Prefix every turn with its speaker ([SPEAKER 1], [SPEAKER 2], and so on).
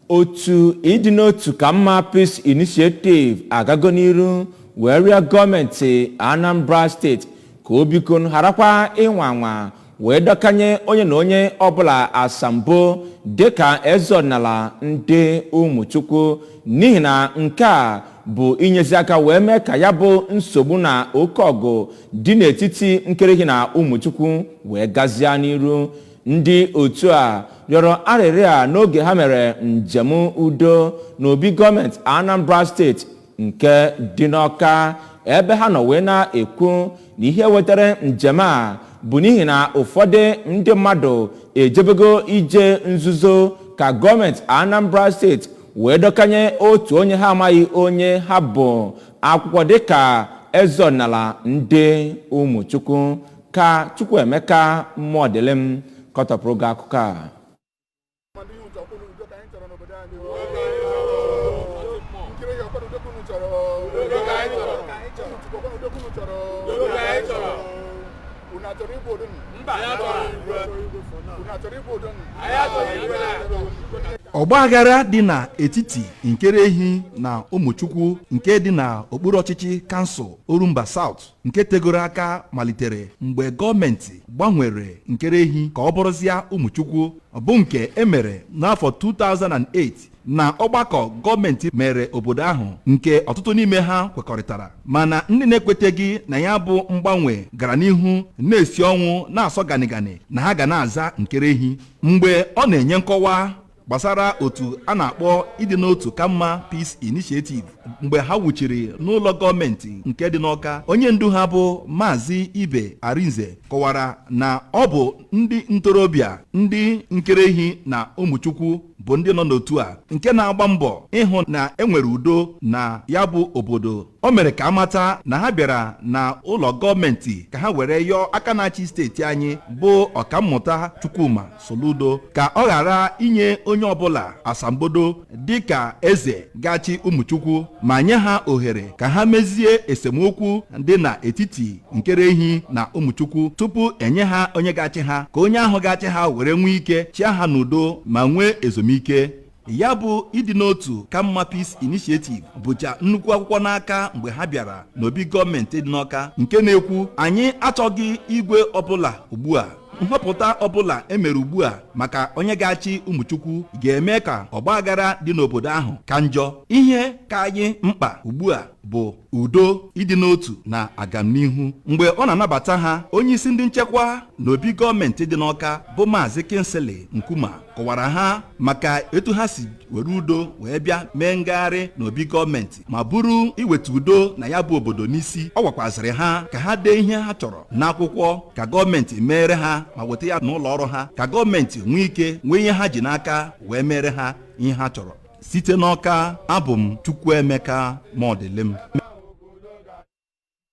[SPEAKER 1] Otu Ịdị n'Otu Ka Mma Peace Initiative agago n'iru wee rịọ gọọmenti Anambra Steeti ka o biko gharakwa ịnwa anwa wee dọkanye onye na onye ọbụla asambo dịka eze ọdịnala ndị Ụmụchukwu, n'ihi na nke a bụ inyezi aka wee mee ka ya bụ nsogbu na oke ọgụ dị n'etiti Nkerehi na Ụmụchukwu wee gazie n'iru. Ndị otu a rịọrọ arịrịọ a n'oge ha mere njem udo n'obi gọọmenti Anambra Steeti nke dị n'Ọka, ebe ha nọ wee na-ekwu na ihe wetara njem a bụ n'ihi na ụfọdụ ndị mmadụ ejebego ije nzuzo ka gọọmenti Anambra Steeti wee dọkanye otu onye ha amaghị onye ha bụ akwụkwọ dịka eze ọdịnala ndị Ụmụchukwu. Ka Chukwuemeka Mmụọdịlịm kọtọpụrụ gị akụkọ a.
[SPEAKER 2] Mana ihe ụjọ kwuru, udo ka anyị chọrọ n'obodo anyị. Nkiri ya ọkwado, udo ka unu chọrọ. Ụmụchukwu ọkwado, udo ka unu chọrọ. Unu achọrọ igbu odonu? Unu achọrọ igbu odonu?
[SPEAKER 3] Ọgbaghara dị n'etiti Nkerehi na Ụmụchukwu nke dị na okpuru ọchịchị kansụl Orumba South nke tegoro aka malitere mgbe gọọmenti gbanwere Nkerehi ka ọ bụrụzịa Ụmụchukwu, bụ nke emere n'afọ 2008 na ọgbakọ gọọmenti mere obodo ahụ, nke ọtụtụ n'ime ha kwekọrịtara. Mana ndị na-ekweteghị na ya bụ mgbanwe gara n'ihu na-esi ọnwụ, na-asọ ganigani na ha ga na-aza Nkerehi. Mgbe ọ na-enye nkọwa gbasara otu a na-akpọ Ịdị n'Otu Ka Mma Peace Initiative mgbe ha wuchiri n'ụlọ gọọmenti nke dị n'Ọka, onye ndu ha bụ Maazị Ibe Arinze kọwara na ọ bụ ndị ntorobịa ndị Nkerehi na Ụmụchukwu bụ ndị nọ n'otu a nke na-agba mbọ ịhụ na enwere udo na ya bụ obodo. O mere ka amata na ha bịara na ụlọ gọọmenti ka ha were yọọ aka na-achị steeti anyị bụ Ọkammụta Chukwuma Soludo ka ọ ghara inye onye ọbụla asambodo dịka eze gachi Ụmụchukwu, ma nye ha ohere ka ha mezie esemokwu dị n'etiti Nkerehi na Ụmụchukwu tupu enye ha onye ga-achị ha, ka onye ahụ ga-achị ha were nwee ike chịa ha n'udo ma nwee ezumike. Ya bụ Ịdị n'Otu Ka Mma Peace Initiative bụcha nnukwu akwụkwọ n'aka mgbe ha bịara n'obi gọọmenti dị n'Ọka nke na-ekwu, "Anyị achọghị igwe ọbụla ugbu a. Nhọpụta ọbụla emere ugbu a maka onye ga-achị Ụmụchukwu ga-eme ka ọgbaghara dị n'obodo ahụ ka njọ. Ihe ka anyị mkpa ugbu a bụ udo, ịdị n'otu na agamnihu." Mgbe ọ na-anabata ha, onyeisi ndị nchekwa n'obi gọọmenti dị n'Ọka bụ Maazị Kingsley Nkwuma kọwara ha maka etu ha si were udo wee bịa mee ngagharị n'obi gọọmenti ma bụrụ iweta udo na ya bụ obodo n'isi. Ọ gwakwazịrị ha ka ha dee ihe ha chọrọ n'akwụkwọ ka gọọmenti mere ha ma weta ya n'ụlọ ọrụ ha, ka gọọmenti nwee ike nwee ihe ha ji n'aka wee mere ha ihe ha chọrọ. Site n'Ọka, abụ m Chukwuemeka Mọdịlim.